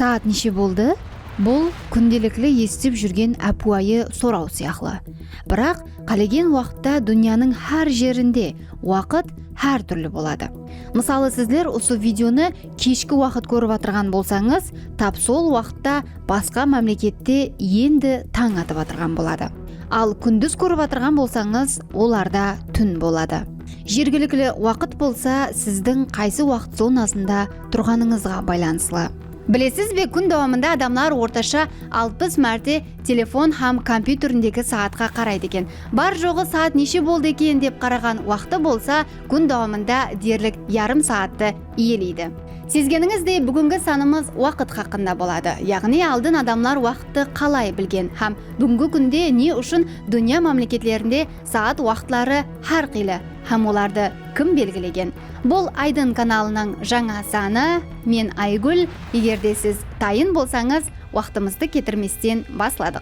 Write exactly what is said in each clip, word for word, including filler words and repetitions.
Saat neshe boldı? Bul kúndelikli esitip júrgen ápiwayı soraw sıyaqlı. Biraq qálegen waqıtta dúnyanıń hár jerinde waqıt hár túrli boladı. Mısalı, sizler usı videonı keshki waqıt kórip atırǵan bolsańız, tap sol waqıtta basqa mámlekette endi tań atıp atırǵan boladı. Al kúndiz kórip atırǵan bolsańız, olarda tún boladı. Jergilikli waqıt bolsa sizdiń qaysı waqıt zonasında turǵanıńızǵa baylanıslı. Bilesiz be, kún dawamında adamlar ortasha alpıs márte telefon hám kompyuterindegi saatqa qaraydı eken. Bar-joǵı saat neshe boldı eken dep qaraǵan waqtı bolsa kún dawamında derlik yarım saattı iyeleydi. Sezgenińizdey, búgingi sanımız waqıt haqqında boladı. Yaǵnıy aldın adamlar waqıttı qalay bilgen hám búgingi kúnde ne ushın dúnya mámleketlerinde saat waqıtları hár qıylı hám olardı kim belgilegen? Bul Aydın kanalınıń jańa sanı. Men Aygúl. Eger de siz tayın bolsańız, waqtımızdı ketirmesten basladıq.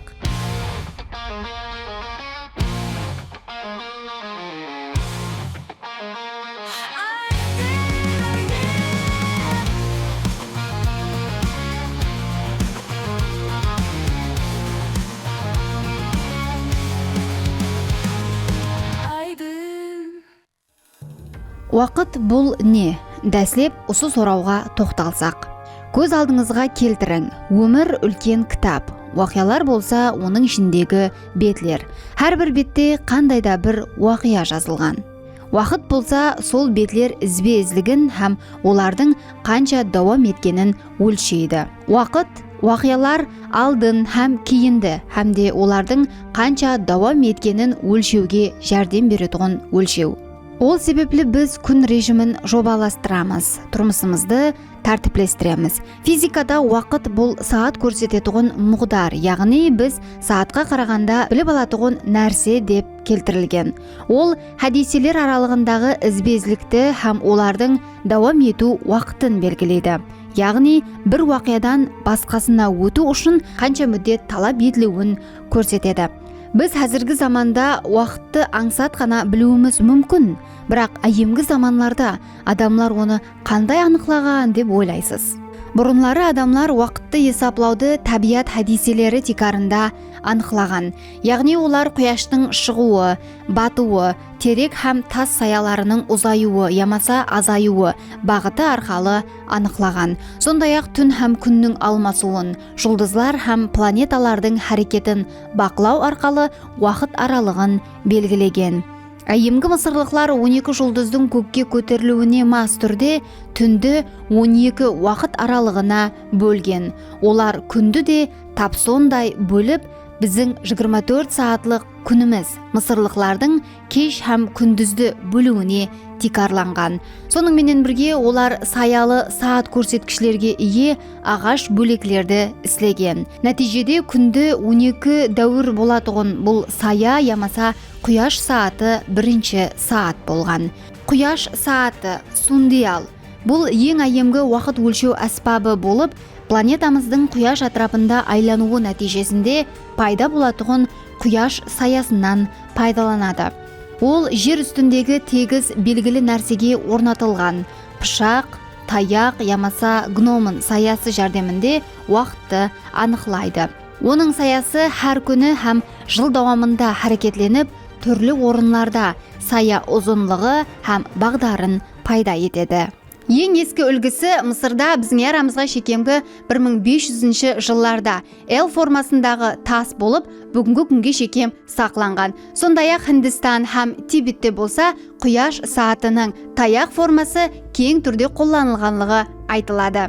Waqıt bul ne? Dáslep usı sorawǵa toqtalsaq. Kóz aldıńızǵa keltiriń, ómir úlken kitap, waqıyalar bolsa onıń ishindegi betler. Hár bir bette qanday da bir waqıya jazılǵan. Waqıt bolsa sol betler izbe-izligin hám olardıń qansha dawam etkenin ólsheydi. Waqıt, waqıyalar aldın hám keyindi hám de olardıń qansha dawam etkenin ólshewge járdem beretuǵın ólshew. Ol sebepli biz kún rejimin jobalastıramız, turmısımızdı tártiplestiremiz. Fizikada waqıt bul saat kórsetetuǵın muǵdar, yaǵnıy biz saatqa qaraǵanda bilip alatuǵın nárse dep keltirilgen. Ol hádiyseler aralıǵındaǵı izbe-izlikti hám olardıń dawam etiw waqtın belgileydi. Yaǵnıy bir waqıyadan basqasına ótiw ushın qansha múddet talap etiliwin kórsetedi. Biz házirgi zamanda waqıttı ańsat ǵana biliwimiz múmkin, biraq áyyemgi zamanlarda adamlar onı qanday anıqlaǵan dep oylaysız? Burınları adamlar waqıttı esaplawdı tábiyat hádiyseleri tiykarında anıqlaǵan. Yaǵnıy olar quyashtıń shıǵıwı, batıwı, terek hám tas sayalarınıń uzayıwı yamasa azayıwı baǵıtı arqalı anıqlaǵan. Sonday-aq, tún hám kúnniń almasıwın, juldızlar hám planetalardıń háreketin baqlaw arqalı waqıt aralıǵın belgilegen. Áyyemgi mısırlıqlar on eki juldızdıń kókke kóteriliwine mas túrde túndi on eki waqıt aralıǵına bólgen. Olar kúndi de tap sonday bólip, biziń jigirma tórt saatlıq kúnimiz mısırlıqlardıń kesh hám kúndizdi bóliwine tiykarlanǵan. Sonıń menen birge, olar sayalı saat kórsetkishlerge iye aǵash bóleklerdi islegen. Nátiyjede kúndi on eki dáwir bolatuǵın bul saya yamasa Quyash saatı birinshi saat bolǵan. Quyash saatı, sundial, bul eń áyyemgi waqıt ólshew ásbabı bolıp, planetamızdıń Quyash átirapında aylanıwı nátiyjesinde payda bolatuǵın Quyash sayasınan paydalanadı. Ol jer ústindegi tegiz belgili nársege ornatılǵan pıshaq, tayaq yamasa gnomon sayası járdeminde waqıttı anıqlaydı. Onıń sayası hár kúni hám jıl dawamında háreketlenip, túrli orınlarda saya uzınlıǵı hám baǵdarın payda etedi. Eń eski úlgisi Mısırda biziń eramızǵa shekemgi bir mıń bes júzinshi jıllarda L formasındaǵı tas bolıp, búgingi kúnge shekem saqlanǵan. Sonday-aq, Hindistan hám Tibette bolsa quyash saatınıń tayaq forması keń túrde qollanılǵanlıǵı aytıladı.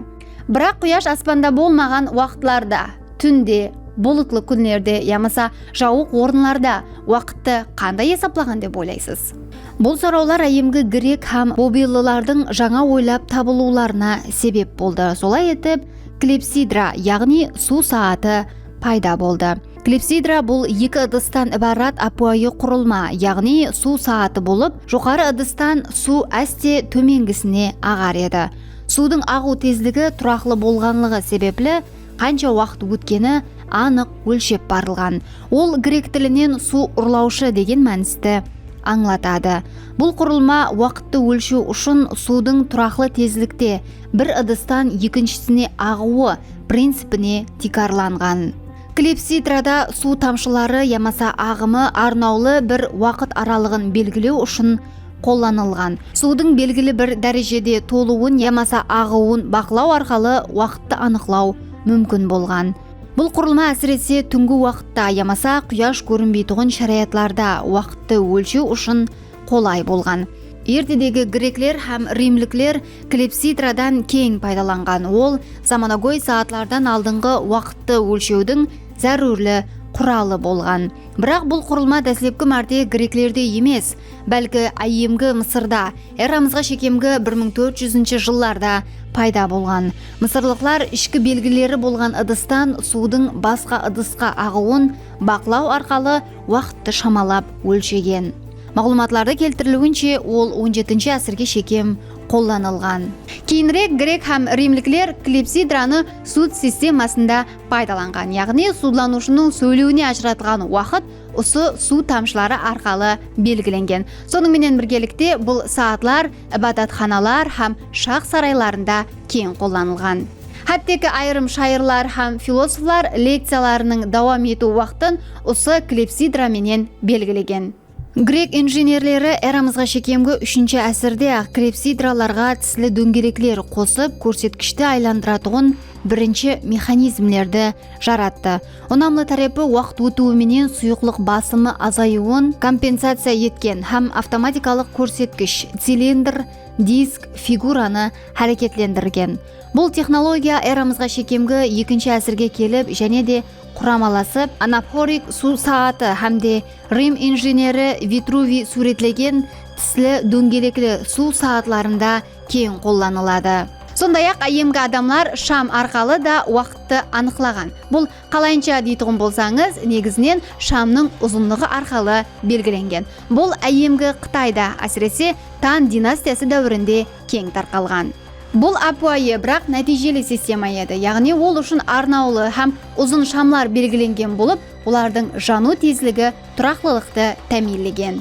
Biraq quyash aspanda bolmaǵan waqıtlarda, túnde, bulutlı kúnlerde yamasa jawıq orınlarda waqıttı qanday esaplaǵan dep oylaysız? Bul sorawlar áyyemgi grek hám babilonlardıń jańa oylap tabılıwlarına sebep boldı. Solay etip, klepsidra, yaǵnıy suw saatı payda boldı. Klepsidra bul eki ıdıstan ibarat ápiwayı qurılma, yaǵnıy suw saatı bolıp, joqarı ıdıstan suw áste tómengisine aǵar edi. Suwdıń aǵıw tezligi turaqlı bolǵanlıǵı sebepli, qansha waqıt ótkeni anıq ólshep barılǵan. Ol grek tilinen suw urlawshı degen mánisti ańlatadı. Bul qurılma waqıttı ólshew ushın suwdıń turaqlı tezlikte bir ıdıstan ekinshisine aǵıwı principine tiykarlanǵan. Klepsidrada suw tamshıları yamasa aǵımı arnawlı bir waqıt aralıǵın belgilew ushın qollanılǵan. Suwdıń belgili bir dárejede tolıwın yamasa aǵıwın baqlaw arqalı waqıttı anıqlaw múmkin bolǵan. Bul qurılma ásirese túngi waqıtta yamasa quyash kórinbeytuǵın sharayatlarda waqıttı ólshew ushın qolay bolǵan. Ertedegi grekler hám rimlikler klepsidradan keń paydalanǵan. Ol zamanagóy saatlardan aldınǵı waqıttı ólshewdiń zárúrli quralı bolǵan. Biraq bul qurılma dáslepki márte greklerde emes, bálki áyyemgi Mısırda, eramızǵa shekemgi bir mıń tórt júzinshi jıllarda payda bolǵan. Mısırlıqlar ishki belgileri bolǵan ıdıstan suwdıń basqa ıdısqa aǵıwın baqlaw arqalı waqıttı shamalap ólshegen. Maǵlıwmatlarda keltiriliwinshe, ol on jetinshi ásirge shekem qollanılǵan. Keyinirek grek hám rimlikler klepsidranı sud sistemasında paydalanǵan, yaǵnıy sudlanıwshınıń sóylewine ajıratılǵan waqıt usı suw tamshıları arqalı belgilengen. Sonıń menen birgelikte, bul saatlar ibadatxanalar hám shax saraylarında keń qollanılǵan. Hátteki ayırım shayırlar hám filosoflar lekciyalarınıń dawam etiw waqtın usı klepsidra menen belgilegen. Grek injenerleri eramızǵa shekemgi úshinshi ásirde-aq klepsidralarǵa tisli dóńgelekler qosıp, kórsetkishti aylandıratuǵın birinshi mexanizmlerdi jarattı. Unamlı tárepi, waqıt ótiwi menen suyıqlıq basımı azayıwın kompensaciya etken hám avtomatikalıq kórsetkish, cilindr, disk, figuranı háreketlendirgen. Bul texnologiya eramızǵa shekemgi ekinshi ásirge kelip, jáne de quramalasıp, anaforik suw saatı hám de Rim injeneri Vitruviy súwretlegen tisli dóńgelekli suw saatlarında keń qollanıladı. Sonday-aq, áyyemgi adamlar sham arqalı da waqıttı anıqlaǵan. Bul qalayınsha deytuǵın bolsańız, negizinen shamnıń uzınlıǵı arqalı belgilengen. Bul áyyemgi Qıtayda, ásirese, Tan dinastiyası dáwirinde keń tarqalǵan. Bul ápiwayı, biraq nátiyjeli sistema edi, yaǵnıy ol ushın arnawlı hám uzın shamlar belgilengen bolıp, olardıń janıw tezligi turaqlılıqtı támiyinlegen.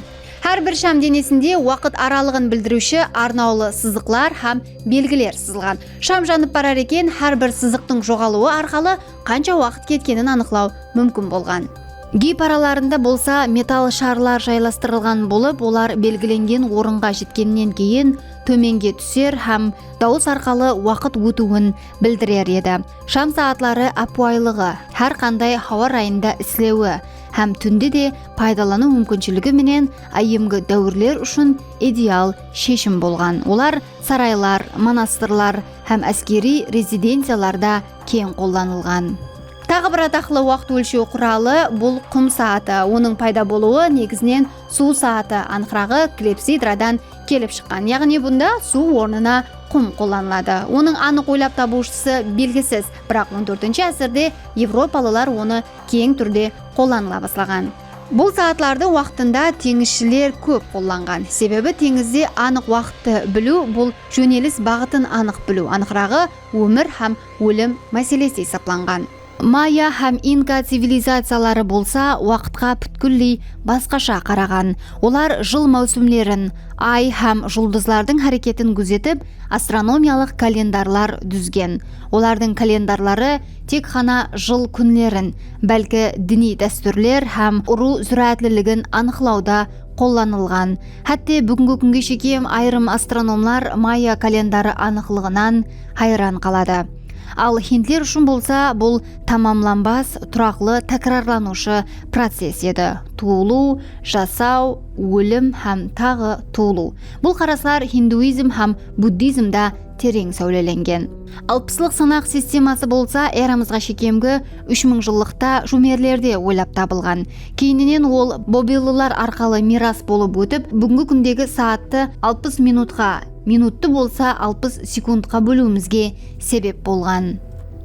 Hár bir sham denesinde waqıt aralıǵın bildiriwshi arnawlı sızıqlar hám belgiler sızılǵan. Sham janıp barar eken, hár bir sızıqtıń joǵalıwı arqalı qansha waqıt ketkenin anıqlaw múmkin bolǵan. Gip aralarında bolsa metall sharlar jaylastırılǵan bolıp, olar belgilengen orınǵa jetkennen keyin tómenge túser hám dawıs arqalı waqıt ótiwin bildirer edi. Sham saatları ápiwayılıǵı, hár qanday hawa rayında islewi hám túnde de paydalanıw múmkinshiligi menen áyyemgi dáwirler ushın ideal sheshim bolǵan. Olar saraylar, monastırlar hám áskeriy rezidenciyalarda keń qollanılǵan. Taǵı bir ataqlı waqıt ólshew quralı, bul qum saatı. Onıń payda bolıwı negizinen suw saatı, anıqraǵı, klepsidradan kelip shıqqan. Yaǵnıy bunda suw ornına qum qollanıladı. Onıń anıq oylap tabıwshısı belgisiz, biraq on tórtinshi ásirde evropalılar onı keń túrde qollanıla baslaǵan. Bul saatlardı waqtında teńizshiler kóp qollanǵan. Sebebi teńizde anıq waqıttı biliw, bul jónelis baǵıtın anıq biliw, anıqraǵı, ómir hám ólim máselesi esaplanǵan. Maya hám Inka civilizaciyaları bolsa waqıtqa pútkilley basqasha qaraǵan. Olar jıl máwsimlerin, ay hám juldızlardıń háreketin gúzetip, astronomiyalıq kalendarlar dúzgen. Olardıń kalendarları tek ǵana jıl kúnlerin, bálki diniy dástúrler hám urıw zúráátliligin anıqlawda qollanılǵan. Hátte búgingi kúnge shekem ayırım astronomlar maya kalendarı anıqlıǵınan hayran qaladı. Al hindler ushın bolsa bul tamamlanbas, turaqlı, tákirarlanıwshı process edi. Tuwılıw, jasaw, ólim hám taǵı tuwılıw. Bul qaraslar hinduizm hám buddizmda tereń sáwlelengen. Alpıslıq sanaq sisteması bolsa eramızǵa shekemgi úsh mıń jıllıqta shumerlerde oylap tabılǵan. Keyininen ol bobillılar arqalı miyras bolıp ótip, búgingi kúndegi saattı alpıs minutqa, minuttı bolsa alpıs sekundqa bóliwimizge sebep bolǵan.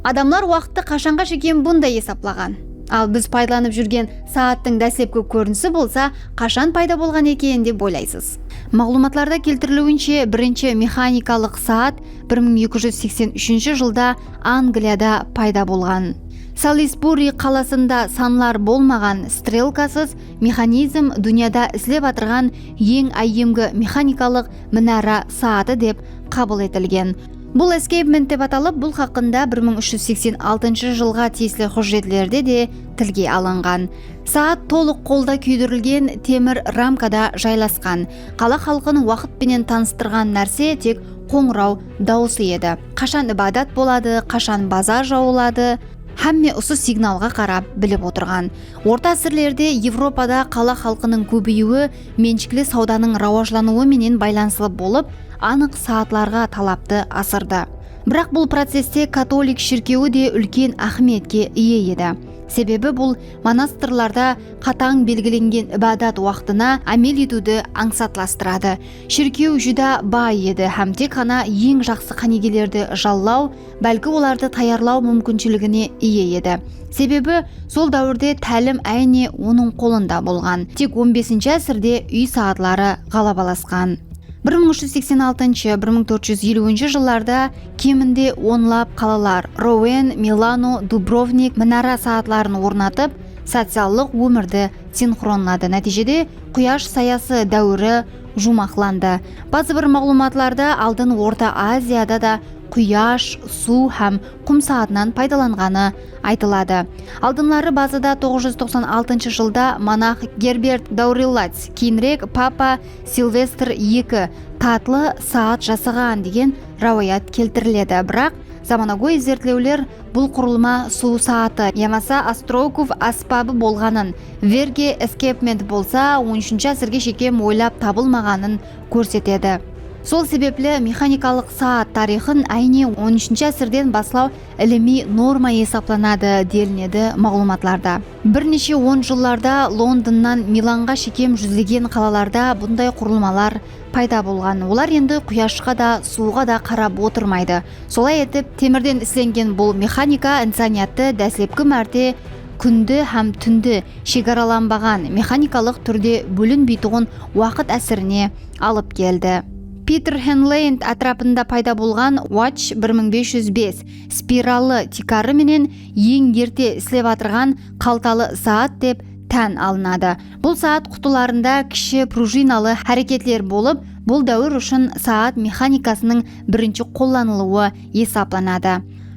Adamlar waqıttı qashanǵa shekem bunday esaplaǵan? Al biz paydalanıp júrgen saattıń dáslepki kórinisi bolsa qashan payda bolǵan eken dep oylaysız? Maǵlıwmatlarda keltiriliwinshe, birinshi mexanikalıq saat bir mıń eki júz seksen úshinshi jılda Angliyada payda bolǵan. Salisburi qalasında sanlar bolmaǵan strelkasız mexanizm dúnyada islep atırǵan eń áyyemgi mexanikalıq minara saatı dep qabıl etilgen. Bul escapement dep atalıp, bul haqqında bir mıń úsh júz seksen altınshı jılǵa tiyisli hújjetlerde de tilge alınǵan. Saat tolıq qolda kúydirilgen temir ramkada jaylasqan. Qala xalqın waqıt penen tanıstırǵan nárse tek qońıraw dawısı edi. Qashan ibadat boladı, qashan bazar jawıladı, hámme usı signalǵa qarap bilip otırǵan. Orta ásirlerde Evropada qala xalqınıń kóbeyiwi menshikli sawdanıń rawajlanıwı menen baylanıslı bolıp, anıq saatlarǵa talaptı asırdı. Biraq bul processte katolik shirkewi de úlken áhmiyetke iye edi. Sebebi bul monastırlarda qatań belgilengen ibadat waqtına ámel etiwdi ańsatlastıradı. Shirkew júdá bay edi hám tek ǵana eń jaqsı qánigelerdi jallaw, bálki olardı tayarlaw múmkinshiligine iye edi. Sebebi sol dáwirde tálim áyne onıń qolında bolǵan. Tek on besinshi ásirde úy saatları ǵalabalasqan. Bir mıń úsh júz seksen altınshı, bir mıń tórt júz eliwinshi jıllarda keminde onlap qalalar Rouen, Milano, Dubrovnik minara saatların ornatıp, sociallıq ómirdi sinxronladı. Nátiyjede quyash sayası dáwiri juwmaqlandı. Bazı bir maǵlıwmatlarda aldın Orta Aziyada da quyash, suw hám qum saatınan paydalanǵanı aytıladı. Aldınları bazada toǵız júz toqsan altınshı jılda monah Gerbert Daurilats, keyinirek papa Silvestr eki tatlı saat jasaǵan degen ráwayat keltiriledi. Biraq zamanagóy izertlewler bul qurılma suw saatı yamasa Ostroguov ásbabı bolǵanın, Verge escapement bolsa on úshinshi ásirge shekem oylap tabılmaǵanın kórsetedi. Sol sebepli mexanikalıq saat tariyxın áyne on úshinshi ásirden baslaw ilimiy norma esaplanadı, delinedi maǵlıwmatlarda. Bir neshe on jıllarda Londonnan Milanǵa shekem júzlegen qalalarda bunday qurılmalar payda bolǵan. Olar endi quyashqa da, suwǵa da qarap otırmaydı. Solay etip, temirden islengen bul mexanika insaniyattı dáslepki márte kúndi hám túndi shegaralanbaǵan, mexanikalıq túrde bólinbeytuǵın waqıt ásirine alıp keldi. Peter Henley átirapında payda bolǵan Watch bir mıń bes júz bes spirallı tiykarı menen eń erte islep atırǵan qaltalı saat dep tán alınadı. Bul saat qutılarında kishi prujinalı háreketler bolıp, bul dáwir ushın saat mexanikasınıń birinshi qollanılıwı esaplanadı.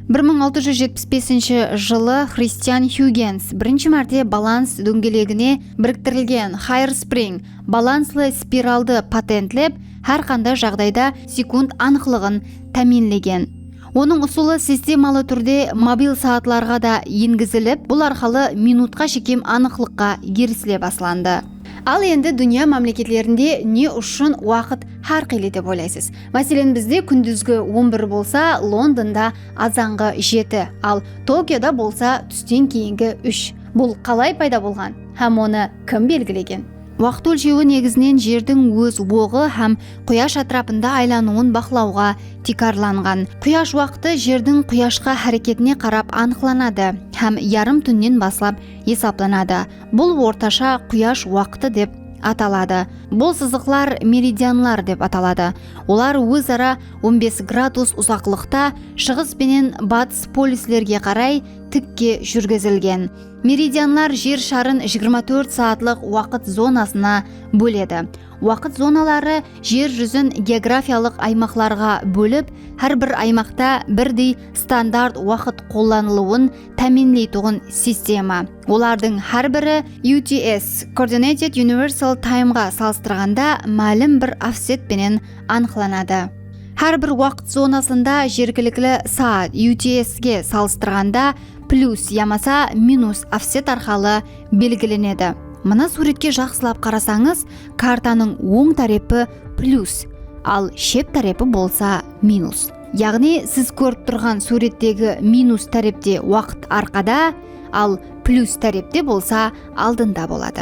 Bir mıń altı júz jetpis besinshi jılı Xristian Huygens birinshi márte balans dóńgelegine biriktirilgen Hairspring balanslı spiraldı patentlep, hár qanday jaǵdayda sekund anıqlıǵın támiyinlegen. Onıń usılı sistemalı túrde mobil saatlarǵa da engizilip, bul arqalı minutqa shekem anıqlıqqa erisile baslandı. Al endi dúnya mámleketlerinde ne ushın waqıt hár qıylı dep oylaysız? Máselen, bizde kúndizgi on bir bolsa, Londonda azanǵı jeti, al Tokioda bolsa tústen keyingi úsh. Bul qalay payda bolǵan hám onı kim belgilegen? Waqıt ólshewi negizinen Jerdiń óz oǵı hám Quyash átirapında aylanıwın baqlawǵa tiykarlanǵan. Quyash waqtı Jerdiń Quyashqa háreketine qarap anıqlanadı hám yarım túnnen baslap esaplanadı. Bul ortasha Quyash waqtı dep ataladı. Bul sızıqlar meridianlar dep ataladı. Olar óz-ara on bes gradus uzaqlıqta shıǵıs penen batıs polyuslerge qaray tikke júrgizilgen. Meridianlar Jer sharın jigirma tórt saatlıq waqıt zonasına bóledi. Waqıt zonaları Jer júzin geografiyalıq aymaqlarǵa bólip, hár bir aymaqta birdey standart waqıt qollanılıwın támiyinleytuǵın sistema. Olardıń hár biri U T S, Coordinated Universal Timeǵa salıstırǵanda málim bir ofset penen anıqlanadı. Hár bir waqıt zonasında jergilikli saat U T Sge salıstırǵanda plyus yamasa minus ofset arqalı belgilenedi. Mına súwretke jaqsılap qarasańız, kartanıń oń tárepi plyus, al shep tárepi bolsa minus. Yaǵnıy siz kórip turǵan súwrettegi minus tárepte waqıt arqada, al plyus tárepte bolsa aldında boladı.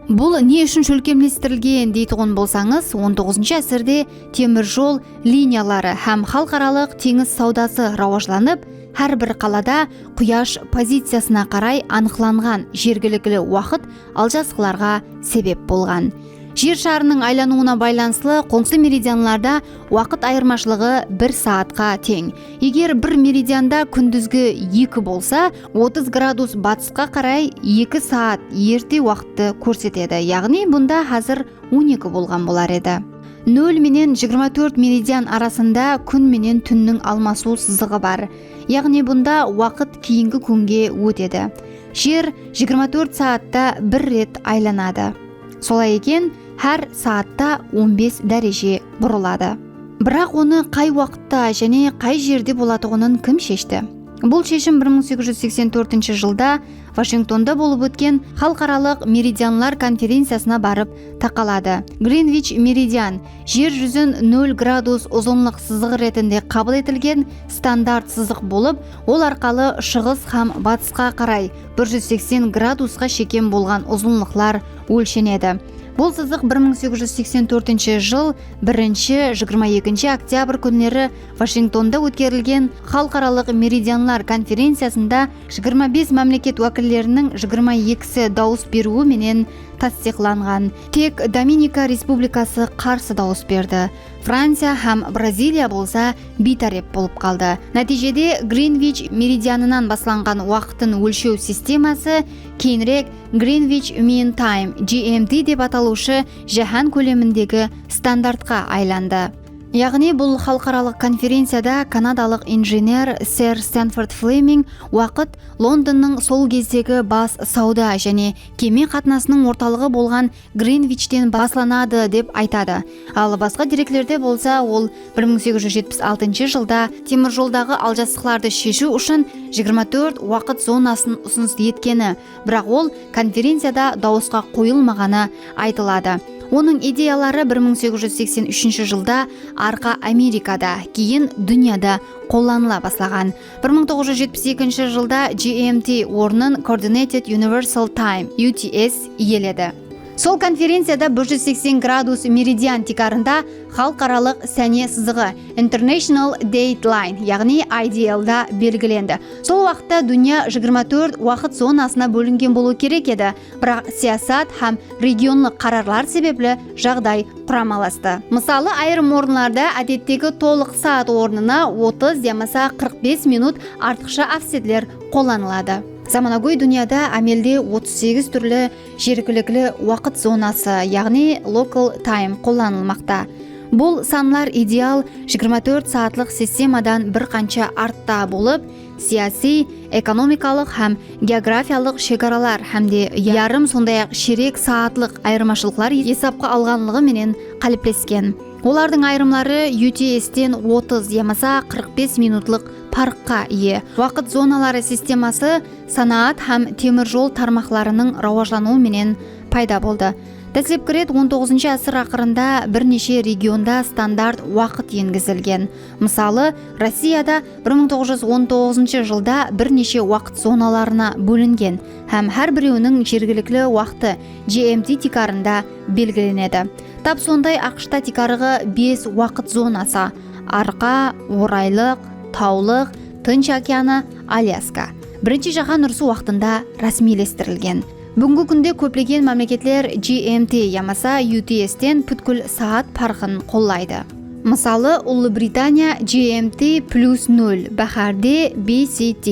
Bul ne ushın shólkemlestirilgen deytuǵın bolsańız, on toǵızınshı ásirde temir jol liniyaları hám xalıqaralıq teńiz sawdası rawajlanıp, hár bir qalada quyash poziciyasına qaray anıqlanǵan jergilikli waqıt aljasıqlarǵa sebep bolǵan. Jer sharınıń aylanıwına baylanıslı qońsı meridianlarda waqıt ayırmashılıǵı bir saatqa teń. Eger bir meridianda kúndizgi eki bolsa, otız gradus batısqa qaray eki saat erte waqıttı kórsetedi. Yaǵnıy bunda házir on eki bolǵan bolar edi. Nol menen jigirma tórt meridian arasında kún menen túnniń almasıw sızıǵı bar. Yaǵnıy bunda waqıt keyingi kúnge ótedi. Jer jigirma tórt saatta bir ret aylanadı. Solay eken, hár saatta on bes dáreje burıladı. Biraq onı qay waqıtta jáne qay jerde bolatuǵının kim sheshti? Bul sheshim bir mıń segiz júz seksen tórtinshi jılda Washingtonda bolıp ótken Xalıqaralıq meridianlar konferenciyasına barıp taqaladı. Grinvich meridian Jer júzin nol gradus uzınlıq sızıǵı retinde qabıl etilgen standart sızıq bolıp, ol arqalı shıǵıs hám batısqa qaray bir júz seksen gradusqa shekem bolǵan uzınlıqlar ólshenedi. Bul sızıq bir mıń segiz júz seksen tórtinshi jıl birinshi, jigirma ekinshi oktyabr kúnleri Washingtonda ótkerilgen Xalıqaralıq meridianlar konferenciyasında jigirma bes mámleket wákilleriniń jigirma ekisi dawıs beriwi menen tastıyıqlanǵan. Tek Dominika Respublikası qarsı dawıs berdi. Franciya hám Braziliya bolsa biytárep bolıp qaldı. Nátiyjede Grinvich meridianınan baslanǵan waqıtın ólshew sisteması keyinirek Greenwich Mean Time, G M T dep atalıwshı jáhán kólemindegi standartqa aylandı. Yaǵnıy bul xalıqaralıq konferenciyada kanadalıq injener Sir Stanford Fleming waqıt Londonnıń sol gezdegi bas sawda jáne keme qatnasınıń ortalıǵı bolǵan Grinvichten baslanadı dep aytadı. Al basqa dereklerde bolsa ol bir mıń segiz júz jetpis altınshı jılda temir joldaǵı aljasıqlardı sheshiw ushın jigirma tórt waqıt zonasın usınıs etkeni, biraq ol konferenciyada dawısqa qoyılmaǵanı aytıladı. Onıń ideyaları bir mıń segiz júz seksen úshinshi jılda arqa Amerikada, keyin dúnyada qollanıla baslaǵan. Bir mıń toǵız júz jetpis ekinshi jılda G M T ornın Coordinated Universal Time, U T S, iyeledi. Sol konferenciyada bir júz seksen gradus meridian tiykarında xalıqaralıq sáne sızıǵı, International Date Line, yaǵnıy I D L da belgilendi. Sol waqıtta dúnya jigirma tórt waqıt zonasına bólingen bolıwı kerek edi, biraq siyasat hám regionlıq qararlar sebepli jaǵday quramalastı. Mısalı, ayırım orınlarda ádettegi tolıq saat ornına otız yamasa qırq bes minut artıqsha ofsetler qollanıladı. Zamanagóy dúnyada ámelde otız segiz túrli jergilikli waqıt zonası, yaǵnıy local time qollanılmaqta. Bul sanlar ideal jigirma tórt saatlıq sistemadan bir qansha artta bolıp, siyasiy, ekonomikalıq hám geografiyalıq shegaralar hám de yarım, sonday-aq sherek saatlıq ayırmashılıqlar esapqa alǵanlıǵı menen qáliplesken. Olardıń ayırımları U T S-ten otız yamasa qırq bes minutlıq parqqa iye. Waqıt zonaları sisteması sanaat hám temir jol tarmaqlarınıń rawajlanıwı menen payda boldı. Dáslepki ret on toǵızınshı ásir aqırında bir neshe regionda standart waqıt engizilgen. Mısalı, Rossiyada bir mıń toǵız júz on toǵızınshı jılda bir neshe waqıt zonalarına bólingen hám hár birewiniń jergilikli waqtı G M T tiykarında belgilenedi. Tap sonday A Q Sh ta tiykarǵı bes waqıt zonası: arqa, oraylıq, tawlıq, Tınsh okeanı, Alyaska. Birinshi jáhán urısı waqtında rásmiylestirilgen. Búgingi kúnde kóplegen mámleketler G M T yamasa U T S-ten pútkil saat parqın qollaydı. Mısalı, Ullı Britaniya G M T plus nol, báhárde B C T,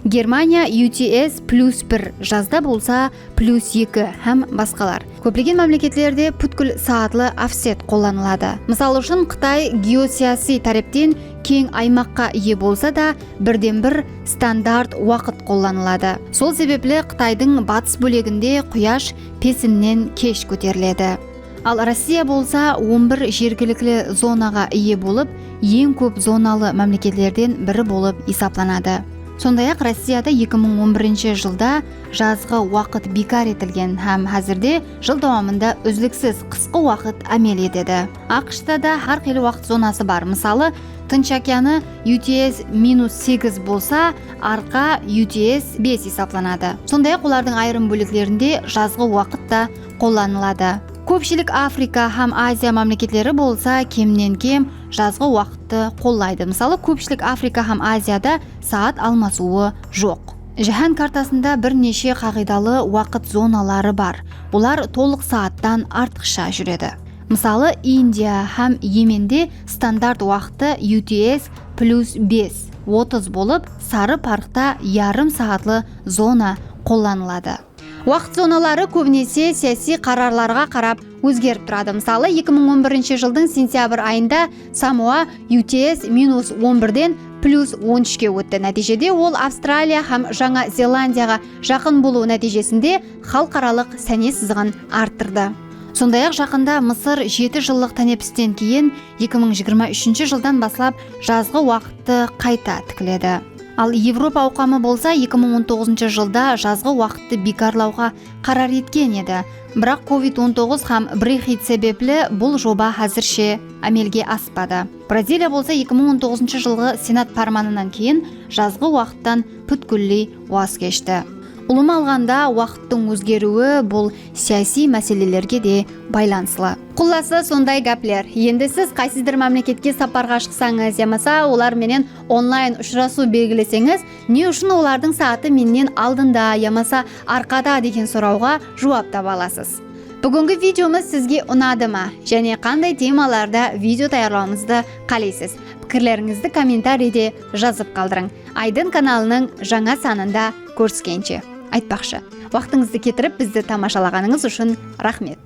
Germaniya U T S plus bir, jazda bolsa plus eki hám basqalar. Kóplegen mámleketlerde pútkil saatlı ofset qollanıladı. Mısal ushın, Qıtay geosiyasiy tárepten keń aymaqqa iye bolsa da, birden-bir standart waqıt qollanıladı. Sol sebepli Qıtaydıń batıs bóleginde quyash pesinnen kesh kóteriledi. Al Rossiya bolsa on bir jergilikli zonaǵa iye bolıp, eń kóp zonalı mámleketlerden biri bolıp esaplanadı. Sonday-aq, Rossiyada eki mıń on birinshi jılda jazǵı waqıt biykar etilgen hám házirde jıl dawamında úzliksiz qısqı waqıt ámel etedi. A Q Sh ta da hár qıylı waqıt zonası bar. Mısalı, Tınsh okeanı U T S minus segiz bolsa, arqa U T S bes esaplanadı. Sonday-aq, olardıń ayırım bóleklerinde jazǵı waqıt ta qollanıladı. Kópshilik Afrika hám Aziya mámleketleri bolsa kemnen-kem jazǵı waqıttı qollaydı. Mısalı, kópshilik Afrika hám Aziyada saat almasıwı joq. Jáhán kartasında bir neshe qaǵıydalı waqıt zonaları bar. Bular tolıq saattan artıqsha júredi. Mısalı, Indiya hám Yemende standart waqtı U T S plus bes, otız bolıp, sarı parqta yarım saatlı zona qollanıladı. Waqıt zonaları kóbinese siyasiy qararlarǵa qarap ózgerip turadı. Mısalı, eki mıń on birinshi jıldıń sentyabr ayında Samoa U T S minus on birden plyus on úshke ótti. Nátiyjede ol Avstraliya hám Jańa Zelandiyaǵa jaqın bolıwı nátiyjesinde xalıqaralıq sáne sızıǵın arttırdı. Sonday-aq, jaqında Mısır jeti jıllıq tánepisten keyin eki mıń jigirma úshinshi jıldan baslap jazǵı waqıttı qayta tikledi. Al Evropa awqamı bolsa eki mıń on toǵızınshı jılda jazǵı waqıttı biykarlawǵa qarar etken edi. Biraq kovid on toǵız hám Brexit sebepli bul joba házirshe ámelge aspadı. Braziliya bolsa eki mıń on toǵızınshı jılǵı Senat pármanınan keyin jazǵı waqıttan pútkilley waz keshti. Ulıwma alǵanda, waqıttıń ózgeriwi bul siyasiy máselelerge de baylanıslı. Qullası, sonday gápler. Endi siz qaysıdur mámleketke saparǵa shıqsańız yamasa olar menen onlayn ushırasıw belgileseńiz, ne ushın olardıń saatı mennen aldında yamasa arqada degen sorawǵa juwap taba alasız. Búgingi videomız sizge unadı ma? Jáne qanday temalarda video tayarlawımızdı qáleysiz? Pikirlerińizdi kommentariyde jazıp qaldırıń. Aydın kanalınıń jańa sanında kóriskenshe. Aytpaqshı, waqtıńızdı ketirip bizdi tamashalaǵanıńız ushın raxmet.